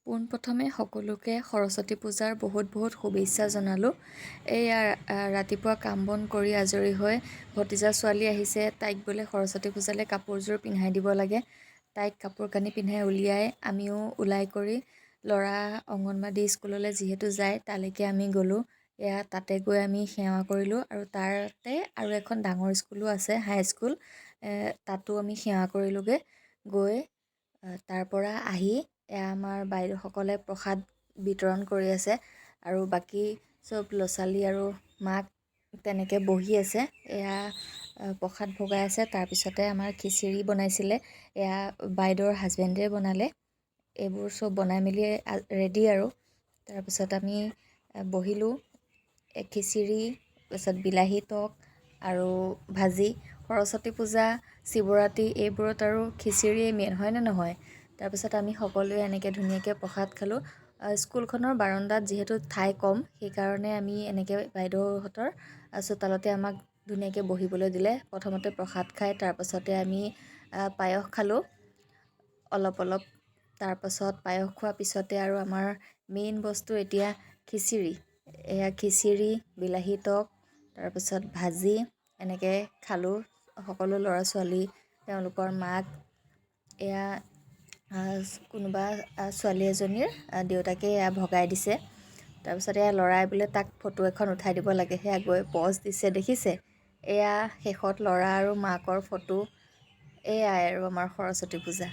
পোনপ্ৰথমে সকলোকে সৰস্বতী পূজাৰ বহুত বহুত শুভেচ্ছা জনালোঁ। এয়া ৰাতিপুৱা কাম বন কৰি আজৰি হৈ ভতিজা ছোৱালী আহিছে, তাইক বোলে সৰস্বতী পূজালৈ কাপোৰযোৰ পিন্ধাই দিব লাগে। তাইক কাপোৰ কানি পিন্ধাই উলিয়াই আমিও ওলাই কৰি ল'ৰা অংগনবাদী স্কুললৈ যিহেতু যায় তালৈকে আমি গ'লোঁ। এয়া তাতে গৈ আমি সেৱা কৰিলোঁ আৰু তাতে আৰু এখন ডাঙৰ স্কুলো আছে, হাই স্কুল, তাতো আমি সেৱা কৰিলোঁগৈ গৈ। তাৰপৰা আহি এয়া আমাৰ বাইদেউসকলে প্ৰসাদ বিতৰণ কৰি আছে আৰু বাকী চব ল'ৰা ছোৱালী আৰু মাক তেনেকৈ বহি আছে। এয়া প্ৰসাদ ভগাই আছে। তাৰপিছতে আমাৰ খিচিৰি বনাইছিলে, এয়া বাইদেউৰ হাজবেণ্ডে বনালে। এইবোৰ চব বনাই মেলি ৰেডি আৰু তাৰপিছত আমি বহিলোঁ। খিচিৰি, তাৰপিছত বিলাহী টক আৰু ভাজি। সৰস্বতী পূজা, শিৱৰাত্ৰি এইবোৰত আৰু খিচিৰিয়েই মেইন, হয়নে নহয়? তাৰপিছত আমি সকলোৱে এনেকৈ ধুনীয়াকৈ প্ৰসাদ খালোঁ। স্কুলখনৰ বাৰাণ্ডাত যিহেতু ঠাই কম, সেইকাৰণে আমি এনেকৈ বাইদেউহঁতৰ চোতালতে আমাক ধুনীয়াকৈ বহিবলৈ দিলে। প্ৰথমতে প্ৰসাদ খাই তাৰপাছতে আমি পায়স খালোঁ অলপ অলপ। তাৰপাছত পায়স খোৱাৰ পিছতে আৰু আমাৰ মেইন বস্তু এতিয়া খিচিৰি। এয়া খিচিৰি, বিলাহী টক, তাৰপিছত ভাজি এনেকৈ খালোঁ সকলো ল'ৰা ছোৱালী, তেওঁলোকৰ মাক। এয়া কোনোবা ছোৱালী এজনীৰ দেউতাকে এয়া ভগাই দিছে। তাৰপিছত এয়া ল'ৰাই বোলে তাক ফটো এখন উঠাই দিব লাগে, সেয়া গৈ পজ দিছে, দেখিছে। এয়া শেষত ল'ৰা আৰু মাকৰ ফটো। এয়াই আৰু আমাৰ সৰস্বতী পূজা।